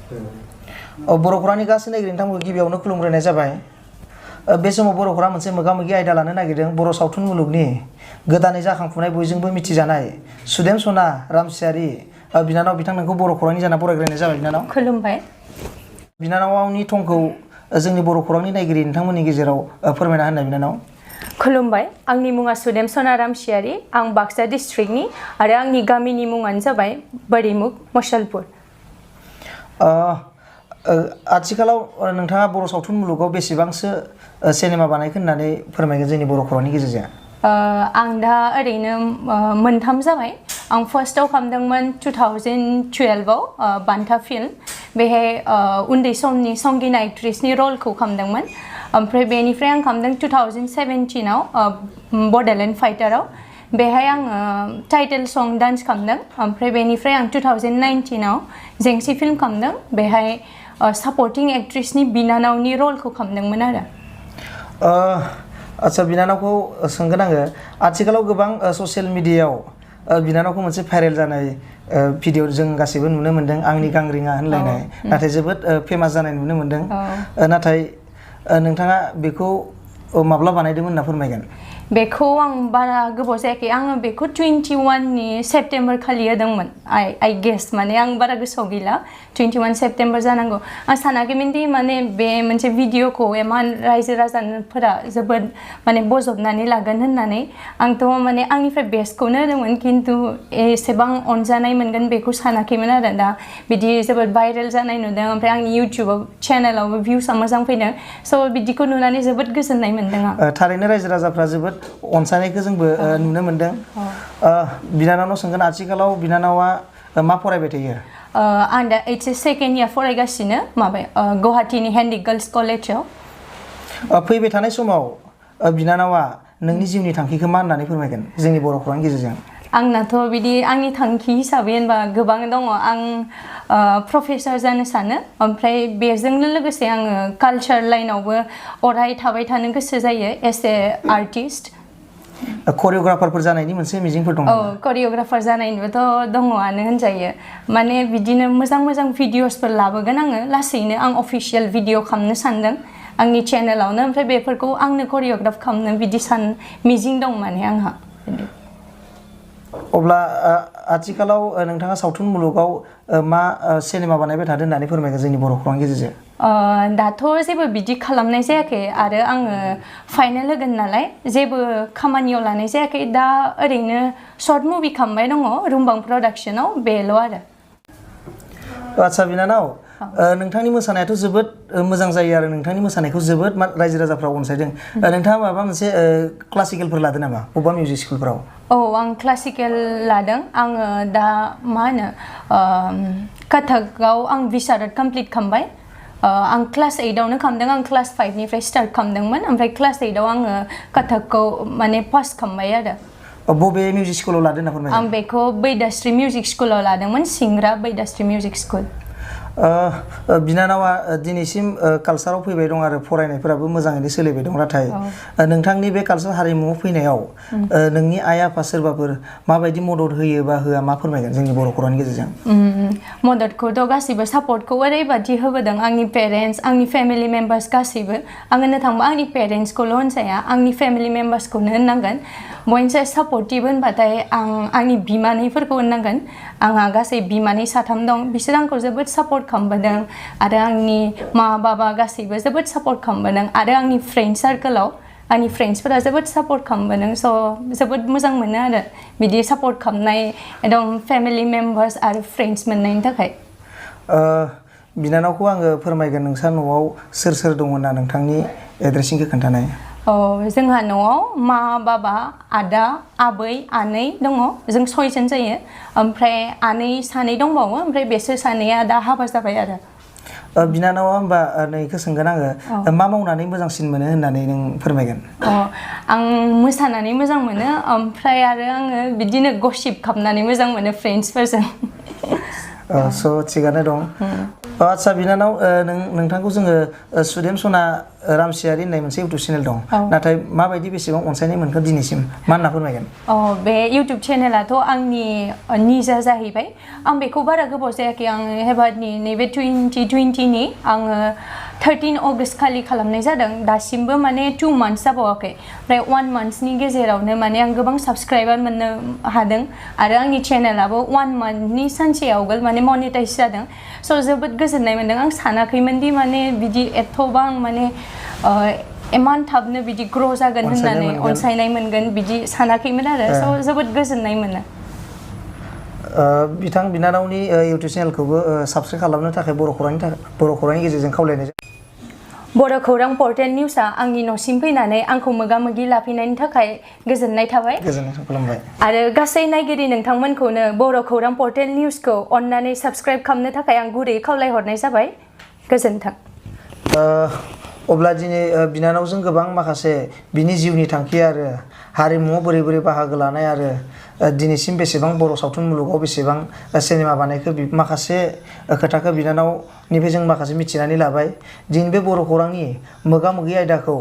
बर'फोरानि गासै नायगिरि नोंथांमोनखौ गिबियावनो खुलुमग्रोनाय जाबाय। बे समाव बर'फोरा मोनसे मोगा-मोगि आयदा लानो नागिरदों बर' सावथुन मुलुगनि गोदानै जाखांफुनाय बयजोंबो मिथिजानाय सुदेम सना रामसियारि बिनानाव बिथांमोनखौ बर' खौरांनि जाना बरायग्रोनाय जाबाय बिनानाव। खुलुमबाय। बिनानावनि थंखौ जोंनि बर' खौरांनि नायगिरि नोंथांमोननि गेजेराव फोरमायना होनाय बिनानाव। खुलुमबाय। आंनि मुङा सुदेम सना रामचियारी। आं बाक्सा डिस्ट्रिक्टनि आरो आंनि गामिनि मुङानो जाबाय बोरिमुख मसलपुर। आथिखालाव नोंथाङा बर' सावथुन मुलुगाव बेसेबांसो सिनेमा बानायखो होननानै फोरमायगोन जोंनि बर' खौरांनि गेजेरजों? आं दा ओरैनो मोनथाम जाबाय। आं फार्स्टआव खालामदोंमोन 2012आव बान्था फिल्म। बेहाय उन्दै समनि संगिना एक्ट्रेसनि रलखौ खालामदोंमोन। ओमफ्राय बेनिफ्राय आं खालामदों 2017आव बड'लेण्ड फाइटाराव। बेहाय आङो टाइटेल सं डान्स खालामदों। ओमफ्राय बेनिफ्राय आं 2019आव जेंसि फिल्म खालामदों। बेहाय सापर्टिं एक्ट्रेसनि बिनानावनि रलखौ खालामदोंमोन आरो। आच्छा बिनानावखौ सोंगोन आङो आथिखालाव गोबां ससियेल मिडियायाव बिनानावखौ मोनसे भाइरेल जानाय भिडिअ जों गासैबो नुनो मोन्दों आंनि गांग्रिङा होनलायनाय नाथाय जोबोद फेमास जानाय नुनो मोन्दों। नाथाय नोंथाङा बेखौ माब्ला बानायदोंमोन होनना फोरमायगोन? बेखौ आं बारा गोबाव जायाखै। आङो बेखौ 21नि सेप्टेम्बर खालि होदोंमोन। आइ गेस माने आं बारा गोसोआव गैला। 21 सेप्टेम्बर जानांगौ। आं सानाखैमोन दि माने बे मोनसे भिडिअखौ इमान रायजो राजाफोरा जोबोद माने बजबनानै लागोन होननानै। आंथ' माने आंनिफ्राय बेस्टखौनो होदोंमोन खिन्थु एसेबां अनजानाय मोनगोन बेखौ सानाखैमोन आरो। दा बिदि जोबोद भाइरेल जानाय नुदों। ओमफ्राय आंनि इउटुबाव चेनेलावबो भिउसआ मोजां फैदों। स' बिदिखौ नुनानै जोबोद गोजोननाय मोन्दों आं। थारैनो रायजो राजाफ्रा जोबोद अनसायनायखौ जोंबो नुनो मोन्दों। बिनानावनाव सोंगोन आथिखालाव बिनानावा मा फरायबाय थायो? आं दा HS सेकेन्ड इयार फरायगासिनो गुवाहाटीनि हेन्डी गार्ल्स कलेजाव। फैबाय थानाय समाव बिनानावा नोंनि जिउनि थांखिखौ मा होननानै फोरमायगोन जोंनि बर' खौरांनि गेजेरजों? आंनाथ' बिदि आंनि थांखि हिसाबै होनबा गोबां दङ। आं प्रफेसार जानो सानो। ओमफ्राय बेजोंनो लोगोसे आङो कालचार लाइनावबो अराय थाबाय थानो गोसो जायो एस ए आर्टिस्ट। करिय'ग्राफारफोर जानायनि मोनसे मिजिंफोर दङ? करिय'ग्राफार जानायनिबोथ' दङआनो होनजायो। माने बिदिनो मोजां मोजां भिडिअसफोर लाबोगोन आङो लासैनो। आं अफिसियेल भिडिअ खालामनो सानदों आंनि चेनेलावनो। ओमफ्राय बेफोरखौ आंनो करिय'ग्राफ खालामनो बिदि मिजिं दं माने आंहा। अब्ला आथिखालाव नोंथाङा सावथुन मुलुगाव मा सिनेमा बानायबाय थादों होननानै फोरमायगोन जोंनि बर' खौरांनि गेजेरजों? दाथ' जेबो बिदि खालामनाय जायाखै आरो आङो फाइनेल होगोन नालाय जेबो खामानियाव लानाय जायाखै। दा ओरैनो सर्ट मुभि खालामबाय दङ रुमबां प्रडाक्सनाव बेल' आरो। आच्छा बिनानाव नोंथांनि मोसानायाथ' जोबोद मोजां जायो आरो नोंथांनि मोसानायखौ जोबोद रायजो राजाफ्रा अनसायदों। नोंथाङा माबा मोनसे क्लासिकेलफोर लादों नामा बबेबा मिउजिक स्कुलफोराव? आं क्लासिकेल लादों। आङो दा मा होनो कथकआव आं बिसारत कमप्लिट खालामबाय। आं क्लास 8आवनो खालामदों। आं क्लास 5निफ्राय स्टार्ट खालामदोंमोन। ओमफ्राय क्लास 8आव आङो कथकखौ माने पास खालामबाय आरो। बबे मिउजिक स्कुलाव लादों होनना फोरमायगोन? आं बेखौ बैदास्रि मिउजिक स्कुलाव लादोंमोन। सिंग्रा बैदास्रि मिउजिक स्कुल। बिनानावा दिनैसिम कालसाराव फैबाय दं आरो फरायनायफोराबो मोजाङैनो सोलिबाय दं। नाथाय नोंथांनि बे कालसार हारिमुआव फैनायाव नोंनि आइ आफा सोरबाफोर माबायदि मदद होयो बा होआ मा फोरमायगोन जोंनि बर' खौरांनि गेजेरजों? मददखौथ' गासैबो सापर्टखौ ओरैबादि होबोदों आंनि पेरेन्टस आंनि फेमिलि मेम्बार्स गासैबो। आं होननो थांबा आंनि पेरेन्टसखौल' होनजाया आंनि फेमिलि मेम्बार्सखौनो होननांगोन। बयनिफ्राय सापर्टिभ होनबाथाय आं आंनि बिमानैफोरखौ होननांगोन। आंहा गासै बिमानै साथाम दं। बिसोर आंखौ जोबोद सापर्ट खालामबोदों आरो आंनि मा बाबा गासैबो जोबोद सापर्ट खालामबोदों आरो आंनि फ्रेन्ड सार्कोलाव आंनि फ्रेन्ड्सफोरा जोबोद सापर्ट खालामबोदों। स' जोबोद मोजां मोनो आरो बिदि सापर्ट खालामनाय एकदम फेमिलि मेम्बार्स आरो फ्रेन्ड्स मोननायनि थाखाय। बिनानावखौ आङो फोरमायगोन नोंसा न'आव सोर सोर दङ होनना नोंथांनि एड्रेसिंखौ खोन्थानाय। जोंहा न'आव मा बाबा आदा आबै आनै दङ। जों 6 जन जायो। ओमफ्राय आनै सानै दंबावो। ओमफ्राय बेसोर सानैया दा हाबा जाबाय आरो। बिनानावा होमबा नैखौ सोंगोन आङो मा मावनानै मोजांसिन मोनो होननानै नों फोरमायगोन? आं मोसानानै मोजां मोनो। ओमफ्राय आरो आङो बिदिनो गसिप खालामनानै मोजां मोनो फ्रेन्ड्सफोरजों। स' थिगानो दं। आदसा बिनानाव नोंथांखौ जोङो सुदेम सना रामचियारी होननाय मोनसे इउटुब चेनेल दं नाथाय माबायदि बेसेबां अनसायनाय मोनखो दिनैसिम मा होनना फोरमायगोन बे इउटुब चेनेलाथ' आंनि निजा जाहैबाय आं बेखौ बारा गोबाव जायाखै आं हेबारनि नैबे 2020नि आङो 13 अगस्ट खालि खालामनाय जादों दासिमबो माने 2 months जाबावाखै ओमफ्राय 1 monthनि गेजेरावनो माने आं गोबां साबस्क्राइबार मोननो हादों आरो आंनि चेनेलाबो 1 monthनि सानसे आवगोल माने मनिटाइज जादों स' जोबोद गोजोननाय मोनदों आं सानाखैमोन दि माने बिदि एथ'बां माने इमान थाबनो बिदि ग्र' जागोन होननानै अनसायनाय मोनगोन बिदि सानाखैमोन आरो स' जोबोद गोजोननाय मोनो बिथां बिनानावनि इउटुब चेनेलखौबो साबस्क्राइब खालामनो थाखाय बर' खौरांनि गेजेरजों खावलायनाय बर' खौरां पर्टेल निउसआ आंनि न'सिम फैनानै आंखौ मोगा-मोगि लाफैनायनि थाखाय गोजोननाय थाबाय खालामबाय आरो गासै नायगिरि नोंथांमोनखौनो बर' खौरां पर्टेल निउसखौ अन्नानै साबस्क्राइब खालामनो थाखाय आं गुरैयै खावलायहरनाय जाबाय गोजोन्थों अब्ला दिनै बिनानावजों गोबां माखासे बिनि जिउनि थांखि आरो हारिमुआव बोरै बोरै बाहागो लानाय आरो दिनैसिम बेसेबां बर' सावथुन मुलुगाव बेसेबां सिनेमा बानायखो माखासे खोथाखौ बिनानावनिफ्राय जों माखासे मिथिनानै लाबाय दिनै बे बर' खौरांनि मोगा-मोगि आयदाखौ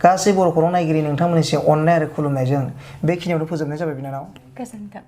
गासै बर' खौरां नायगिरि नोंथांमोननिसिम अननाय आरो खुलुमनायजों बेखिनियावनो फोजोबनाय जाबाय बिनानाव गोजोन्थों